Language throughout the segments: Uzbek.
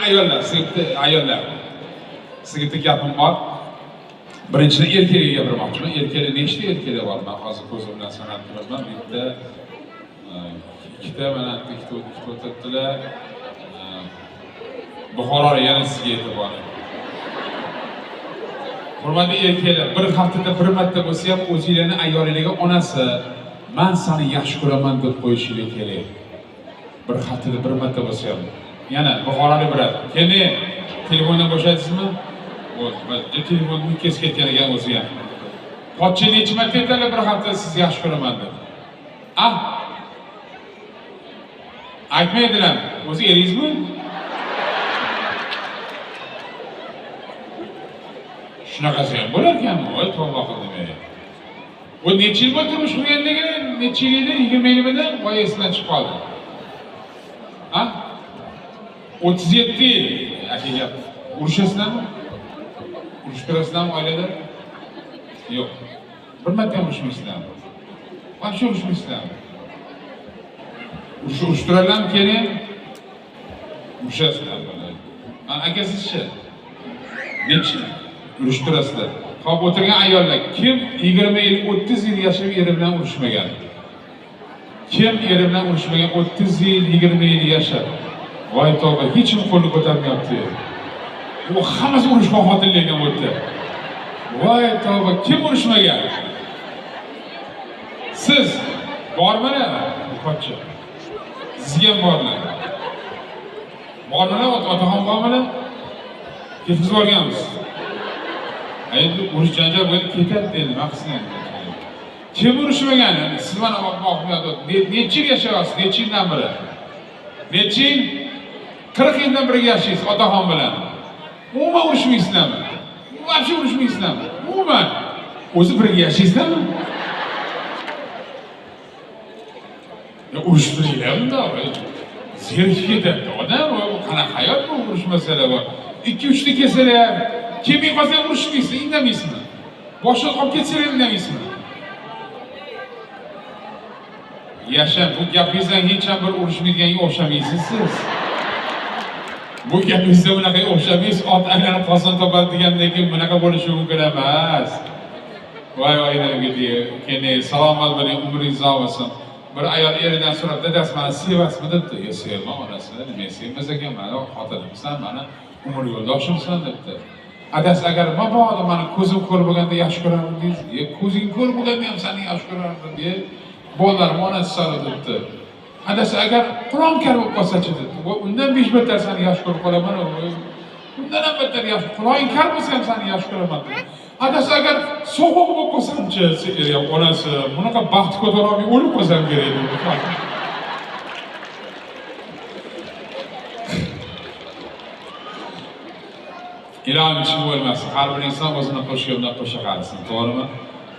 Ayollar, sizga bitta, ayollar. Sizga bitta gapim bor. Birinchidan erkakga gapirmoqchiman. Erkaklar, nechta erkaklar bor? Men hozir ko'zim bilan sanab turibman. Bitta, ikkita, mana ikkita, ikkita o'tiribdilar. Buxoro yana sizga e'tibor. Hurmatli erkaklar, bir haftada bir marta bo'lsa ham o'zinglarni ayolinglarga onasi, "Men seni yaxshi ko'raman" deb qo'yishingiz kerak. Bir haftada bir marta bo'lsa ham. Yana Buxorolik брат. Keling, telefondan bo'shaysizmi? Bo'ldi, telefonni kesib ketgan ekan o'zi ham. Pochcha necha marta aytadilar bir haftada sizni yaxshi ko'raman deb? Ah? Aytmaydilar. O'zi eringizmi? Shunaqasi ham bo'larkanmi? Voy, tavba qildim ey. Bu necha yil bo'ldi turmush qurganligi? Necha yil edi? 20 yilmidi? Voy, esimdan chiqib qoldi. Ha? 37 yil. Aka gap. Urushasizlarmi? Urushtirasizlarmi oilada? Yo'q. Bir marta ham urushmaysizlarmi? Вообще urushmaysizlarmi? Urushtiradilarmi keling? Urushasizlar. Aka sizchi? Necha? Urushtirasizlar. Hop, o'tirgan ayollar, kim 20 yil, 30 yil yashab eri bilan urushmagan? Kim eri bilan urushmagan 30 yil, 20 yil yashab? Voy tavba, hech kim qo'lini ko'tarmayapti. U hammasi urushgan xotinlar ekan bu yerda. Voy tavba, kim urushmagan? Siz bormi? Pochcha. Sizga ham bormi? Bormi? Otaxon bormi? Ketkizib yuborganmiz. Endi urush janjal bo'lib ketadi endi, nima qilsin endi? Kim urushmagan? Siz mana necha yil yashayapsiz? Necha yildan beri? Necha yil? 40 yildan beri yashaysiz otaxon bilan. Umuman urushmaysizlarmi? Вообще urushmaysizlarmi? Umuman. O'zi birga yashaysizlarmi? Ya urushmaylar bundoq. Zerikib ketadi odam. Qanaqa hayot bu urushmasalar bor. 2-3 ta kelsalar, kelmay qolsa ham urushmaysiz, indamaysizmi? Boshqa qolib ketsalar ham indamaysizmi? Yashab, bu gapingizdan hech ham bir urushmayganga o'xshamaysiz siz. Bu gapingizda bunaqa o'xshamaysiz, ot aylanib qozon topadi degandek bunaqa bo'lishi mumkin emas. Voy voy, keling, salomat bo'ling, umringiz uzoq bo'lsin. Bir ayol eridan so'rab, dadasi meni sevasizmi debdi. "Ya sevman onasi, nima sevmas ekan, mani xotinimsan, mani umr yo'ldoshimsan" debdi. Adasi, agar mabodo mani ko'zim ko'r bo'lganda yaxshi ko'rardim deysiz. "Ya ko'zing ko'r bo'lganda ham seni yaxshi ko'rardim" deya bolalarim onasi sari debdi. Adasi, agar qulog'im kar bo'lib qolsa-chi debdi. "Undan 5 battar seni yaxshi ko'rib qolaman, undan ham battar yaxshi, qulog'ing kar bo'lsa ham seni yaxshi ko'raman" debdi. Adasi, agar so'qoq bo'lib qolsamchi, onasi, bunaqa baxt ko'tara olmay o'lib qolsam kerak debdi. Ilohim hech kim o'lmasin. Har bir inson o'zini qo'shig'i bilan qo'sha qarasin, to'g'rimi?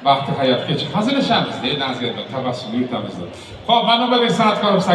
Baxtli hayot kechir. Hazillashamiz, deydi, tabassum yuritamiz. Xo'p, mana navbatdagi san'atkorimiz.